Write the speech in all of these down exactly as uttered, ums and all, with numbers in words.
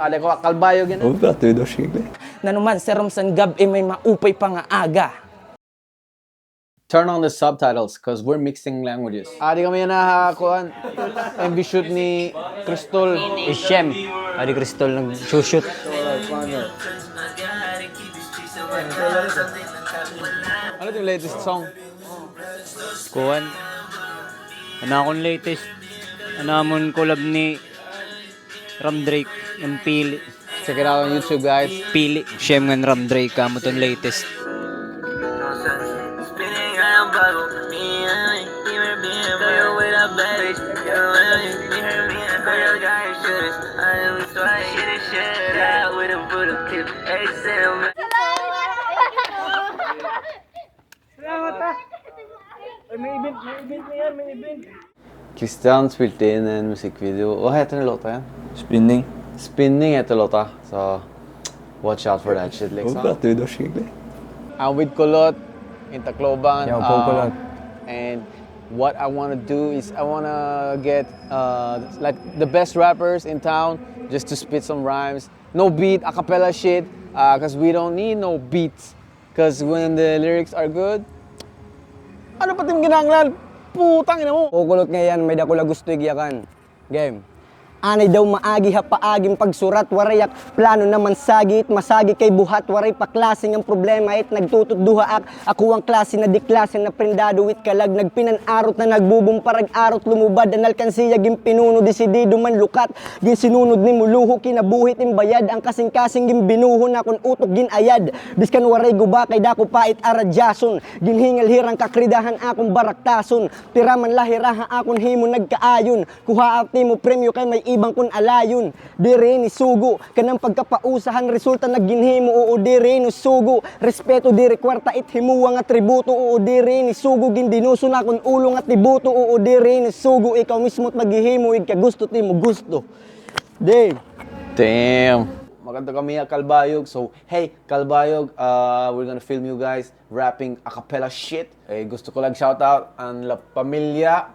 Adi ko kalbayo gina. Nanuman serum san gab-i may maupay pa nga aga. Turn on the subtitles 'cause we're mixing languages. Adi kami yana ha kuan. M V shoot ni Crystal. Isyem. Adi Crystal nag-shoot. Ano it im latest song? Kuan. An akon latest. An amon collab ni Ram Drake, an Pili. Check it out on YouTube, guys. Pili, siyem ngan Ram Drake, amo iton latest. Salamat, ah. Ay, may event, may event na yan, may event. Christian spilte in en musikvideo. Hva heter den låta igjen? Spinning. Spinning heter låta. Så watch out for that shit, liksom. Håper at du er norsk, egentlig. I'm with Kulot in Tacloban. Yo, Kulot. And what I wanna do is I wanna get, uh, like, the best rappers in town just to spit some rhymes. No beat, a cappella shit, uh, 'cause we don't need no beats. 'Cause when the lyrics are good, ano pa it im ginahanglan? Putang ina mo! Kukulot ngay-an, may dako la gusto igyakan. Game. Anay daw maagi ha paagi hin pagsurat, waray ak plano na mansagi it masagi kay buhat, waray pa klase ngan problema it nagtututdo ha ak. Ako an klase na di klase na prendado it kalag, nagpinan-arot na nagbubumparag-arot, lumubad an alkansiya, ginpinuno desidido manlukat, ginsinunod nimo luho, kinabuhi it im bayad, an kasingkasing ginbinuho, an akon utok gin-ayad. Biskan waray guba kay dako pa it aradyason. Ginhingal hira an kakrida han akon baraktason. Pira man la hira ha akon himo nagkaayon. Kuhaa it imo premyo kay may iban kon alayon. Diri ini sugo, kanan pagkapausa han resulta nga ginhimo, oo, diri ini sugo. Respeto, diri kwarta it himoa nga tributo, oo, diri ini sugo. Gindinoso na akon ulo nga tibuto, oo, diri ini sugo. Ikaw mismo it maghihimo, igka gusto it imo gusto. Damn. Damn. Makadto kami ha Calbayog. So, hey, Calbayog, uh, we're gonna film you guys rapping a cappella shit. Eh, gusto ko la ig-shoutout an La Familia.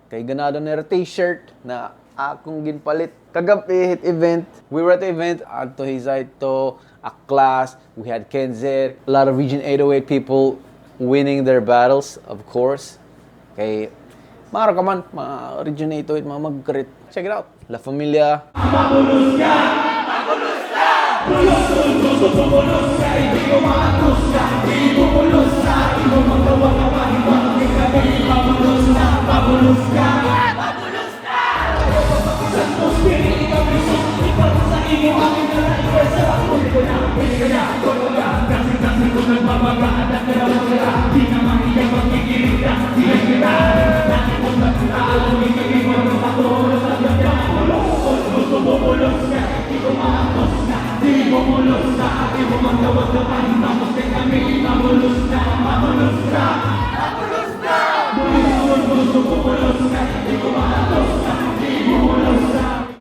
Kay ganado nira t-shirt na akon ginpalit. Kagab-i hit event, we were at the event, adto hi Zaito, a class, we had Kenzer, a lot of Region eight oh eight people winning their battles, of course. Kay, maro ka man, mga Region eight oh eight, mga mag-greet. Check it out. La Familia.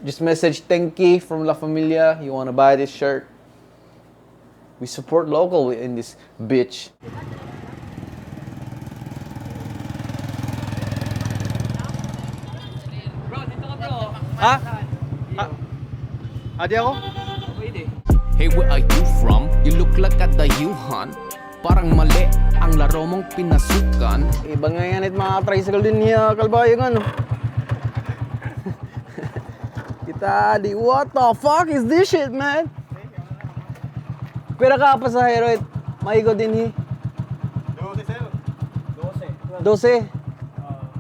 Just message Tenki from La Familia. You wanna buy this shirt? We support local in this bitch. Ha? Ha? Adi ako? Hey, where are you from? You look like a dayuhan. Parang mali ang laro mong pinasukan. Iba ngay-an it mga tricycle dinhi ha Calbayog, ano? Kita di, what the fuck is this shit, man? Pira ka pasahero it maigo dinhi? Dose, sir. Dose. Dose?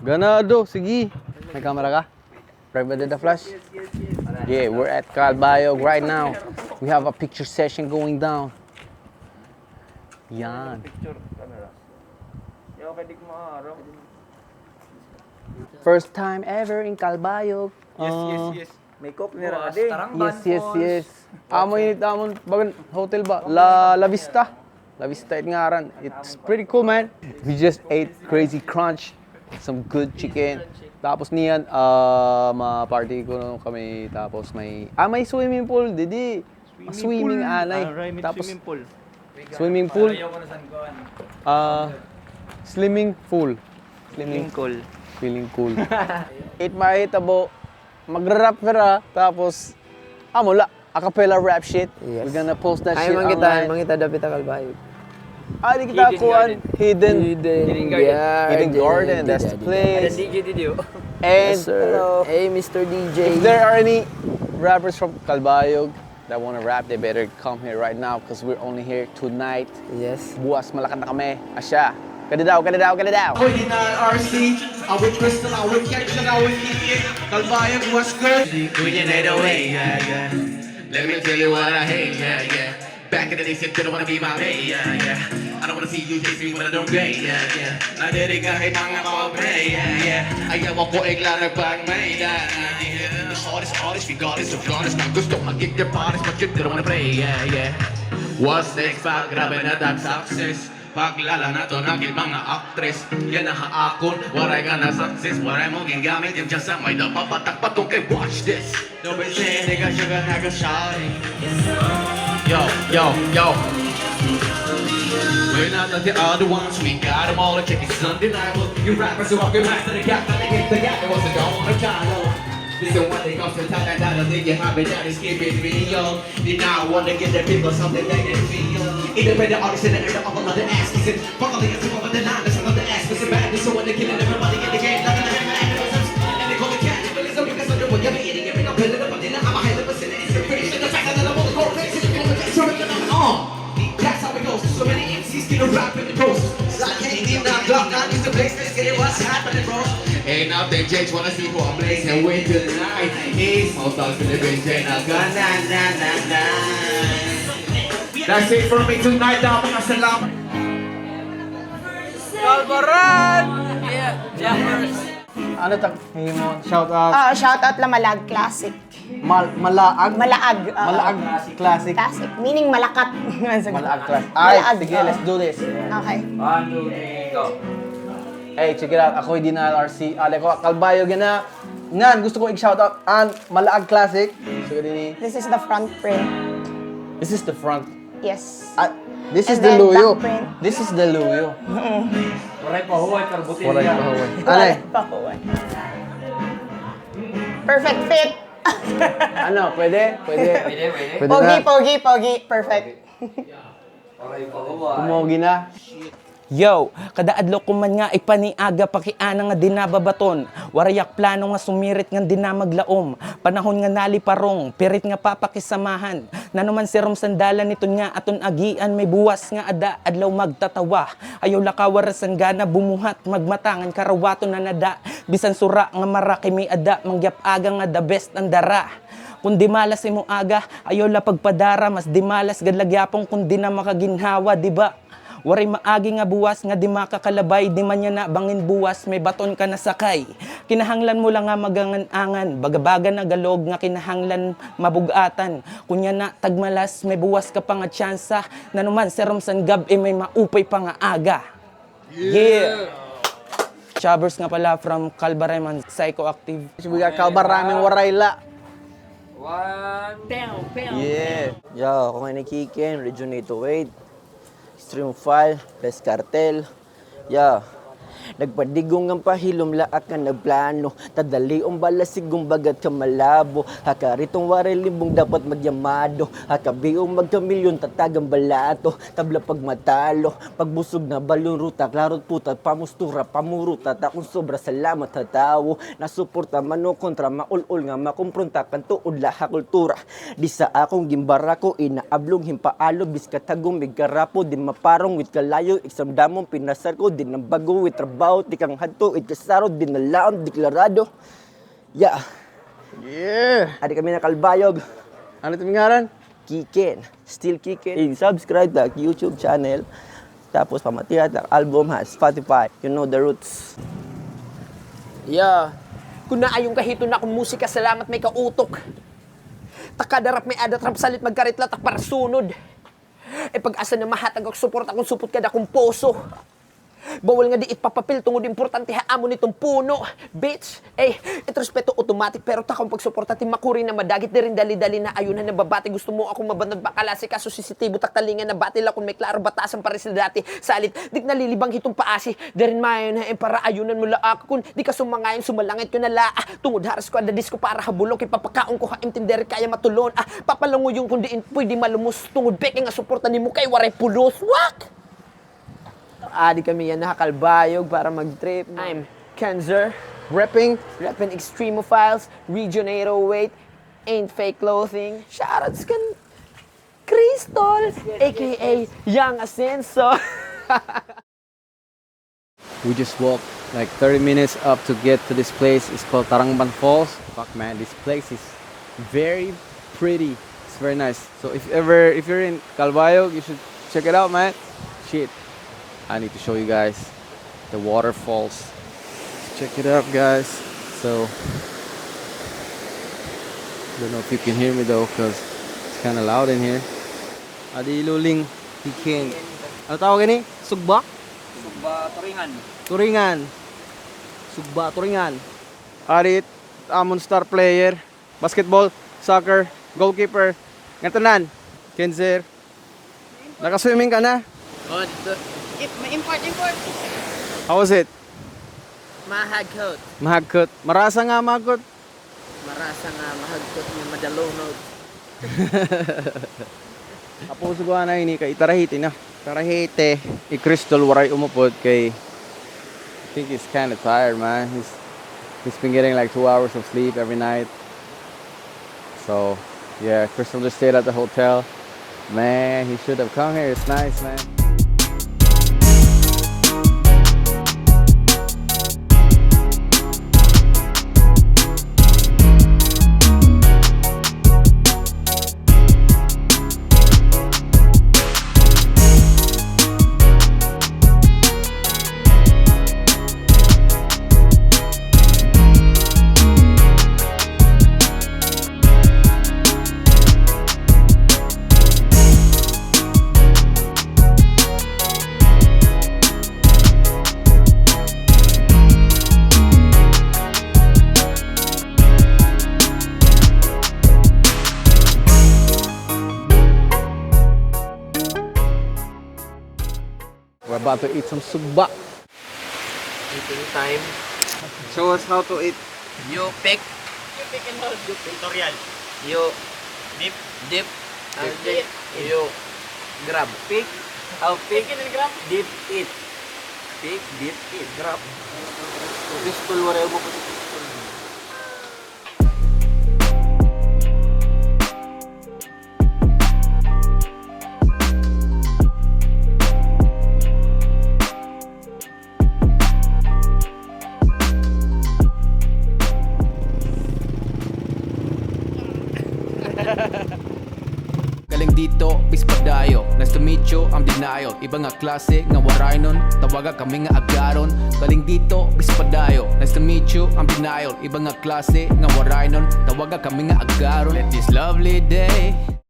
Ganado, sige. May camera ka? Private data flash? Yeah, we're at Calbayog right now. We have a picture session going down. Yan. Picture camera. Yaw kay di ko maaraw. First time ever in Calbayog. Yes, yes, yes. May Coke nira adi. Yes, yes, yes. Amo ini it amon bagan hotel ba? La, La Vista. La Vista it ngaran. It's pretty cool, man. We just ate Crazy Crunch. Some good chicken. Tapos niyan, ah, ma-party kuno kami. Tapos may, ah, may swimming pool didi. Swimming pool. Swimming anay. Tapos swimming pool. Swimming pool. Ah, slimming pool. Slimming pool. Feeling cool. It mahitabo Magra-rap hira, tapos, amo la, a cappella rap shit. Yes. We're gonna post that shit online. Ay, mangita, mangita dapit ha Calbayog. Ah, di kita kuan, hidden, hidden garden. Hidden garden, that's the place. Ada D J didto. And, yes, sir. Hello. Hey, Mister D J. If there are any rappers from Calbayog that wanna rap, they better come here right now 'cause we're only here tonight. Yes. Buwas malakat na kami. Asya. Kada daw, kada daw, kada daw. Ako, Hinal R C. Awit Crystal, awit Ketchup, awit Kiki. Calbayog, what's good? We can eight oh eight, yeah, yeah. Let me tell you what I hate, yeah, yeah. Back in the days, you didn't wanna be my mate, yeah, yeah. I don't wanna see you chase me when I don't grade, yeah, yeah. Nadiriga, hey, mga pobre, yeah, yeah. Ayaw ako igla na pag may daan, yeah. The hardest artist, regardless of genres. Na gusto mag-get their bodies, but you didn't wanna play, yeah, yeah. What's next? Pag grabe na tag success. Paglala naton akon mga aktres. Yana ha akon, waray ka na success. Waray mo gingamit, yung dyan sa may napapatak pa tong kay watch this. Yo, yo, yo. We're not like the other ones, we got 'em all, check it, it's undeniable. You rappers who are good, master the gap, gotta get the gap, it wasn't going to follow. This is what they call the talent, I don't think you have it, that is keep it real. They now wanna give the people something they can feel. Independent artists in the area of another ass kissing. Fuck all the other people, but they're not, that's another ass kissing. Bad, so when they killing everybody in the game, like an animals. And they call it cannibalism because of the way you're eating every night, but I'm a hell of a sinner. It's a pretty shit, the fact that I'm on the court, raising the court, that's what I'm on. That's how it goes. So many M Cs get a rap in the post. Like, hey, in the block, now use the place, let's get it, what's happening, bro? Hey, now they just wanna see who I'm blazing with tonight. It's all about the living, na, na, na, na, na. That's it for me tonight, daw, mga salamat. Kalbaran! Yeah, Jammers. Ano ta, himo, shout out? Ah, shout out la Malaag Classic. Mal-, Malaag? Malaag, oo. Malaag Classic. Classic, meaning malakat. Malaag Classic. Ay, sige, let's do this. Okay. One, two, three, go. Hey, check it out. Ako hi Dinal R C. Ali ko, Calbayog yana. Ngan, gusto ko i-shout out an Malaag Classic. So, gani. This is the front print. This is the front. Yes. Ah, this is the luyo. And then back print. This is the luyo. Waray pa huway, pero botelya. Waray pa huway. Waray pa huway. Perfect fit. Ano, pwede? Pwede. Pwede, pwede. Pwede na. Pogi, pogi, pogi. Perfect. Waray pa huway. Pumogi na. Yo, kada adlaw ko man nga ipaniaga, pakiana nga di na babaton. Waray ak plano nga sumirit ngan di na maglaom. Panahon nga naliparong, pirit nga papakisamahan. Nanuman sirom sandalan iton nga aton agian, may buwas nga ada, adlaw magtatawa. Ayaw la kawara san gana bumuhat, magmata ngan karawaton na nada. Bisan sura nga maraki may ada, mangyap-aga nga the best an dara. Kon di malas imo aga, ayaw la pagpadara, mas di malas gad la gyapon kon di na makaginhawa, di ba? Waray maagi nga buwas nga di makakalabay, di man yana bangin buwas may baton ka nasakay. Kinahanglan mo la nga magangan-angan, baga-baga na galog nga kinahanglan mabug-atan. Kon yana tagmalas, may buwas ka pa nga tsansa, nanuman sirom san gab-i may maupay pa nga aga. Yeah! Chavers nga pala from Calbareman, Psychoactive. Sibuya Calbareman, waray la. One. Bam, bam. Yeah. Yo, ako nga ni Kiken, Region eight oh eight. Extreme File, Best Cartel. Yo. Nagpadigong an pahilom, laak nga nagplano. Tadalion bala sigong bagat ka malabo. Ha kariton waray limbong dapat magyamado. Ha kabiong magkamilyon tatagan balato. Tabla pagmatalo. Pagbusog na balon ruta, klaro't puta, pamustura, pamuruta, takon sobra salamat ha tawo. Nasuporta, mano kontra, maul-ol nga makumpronta, kan tuod la ha kultura. Di sa akon ginbarako, inaablong hin paalo, bis katagom, igkarapo, di maparong, wit kalayo, exam damon, pinasar ko, di nang bago, wit trabaho, tikang hadto, igkasaro, di nalaon, deklarado. Yeah. Yeah. Adi kami na Calbayog. Ano it imo ngaran? Kiken. Still Kiken. I-subscribe ta ak YouTube channel. Tapos pamatian ta ak album ha Spotify. You know the roots. Yeah. Kon naayon ka hiton akon musika, salamat may kautok. Ta kada rap may adat, rap salit, magkarit la tak para sunod. Ay pag-asa na mahatag ak suporta kon supot ka dakong puso. Bawal nga di it papapil tungod importante ha amon iton puno. Bitch, eh, it respeto automatic, pero takon pagsuporta ti makuri na madagit, diri dali-dali na ayon ha nababati. Gusto mo ako mabanag, bakala, asikaso, sisitibo, taktalingan, nabati la kon may klaro, batasan pares na dati. Salit, di nalilibang hiton paasi, diri maayo na, eh, para ayunan mo la ako. Kon di ka sumangayon, sumalangit ka na la, ah, tungod haras ko ada disco para ha bulok, ipapakaon ko ha imtim, diri kaya matulon, ah, papalanguyon kon diin pwede malumos, tungod peke nga suporta nimo kay waray pulos. Wak! Adi kami yana ha Calbayog para mag-trip. I'm Kenzer. Repping. Repping Extremophiles, Region eight oh eight, Ain't Fake Clothing. Shoutouts kan Crystal, A K A Young Asenso. We just walked like thirty minutes up to get to this place. It's called Tarangban Falls. Fuck, man, this place is very pretty. It's very nice. So if ever, if you're in Calbayog, you should check it out, man. Shit. I need to show you guys the waterfalls. Check it out, guys. So, I don't know if you can hear me though, 'cause it's kinda loud in here. Adi Luling, he came. Ano tawag ini? Sugba? Sugba Turingan. Turingan. Sugba Turingan. Adi, amon star player. Basketball, soccer, goalkeeper, ngatanan, Kenzer. Naka-swimming ka na? Oh, dito. If, may import, import. How was it? Mahagkot. Mahagkot. Marasa nga mahagkot. Marasa nga mahagkot nga madalunod. Apo, suguan na ini kay itarahiti na. Karahete, i Crystal waray umupod kay I think he's kinda tired, man. He's, he's been getting, like, two hours of sleep every night. So, yeah, Crystal just stayed at the hotel. Man, he should have come here. It's nice, man. We're about to eat some sugba. Eating time. Show us how to eat. You pick. You pick and hold. You pick. Tutorial. You dip. Dip. Dip. And then you grab. Pick. How pick? Pick and grab. Dip it. Pick, dip it, grab. Pistol, whatever. Galing dito, peace padayo. Nice to meet you, I'm Denial. Iba nga klase nga Waraynon, tawaga kami nga Agaron. Galing dito, peace padayo. Nice to meet you, I'm Denial. Iba nga klase nga Waraynon, tawaga kami nga Agaron. Let this lovely day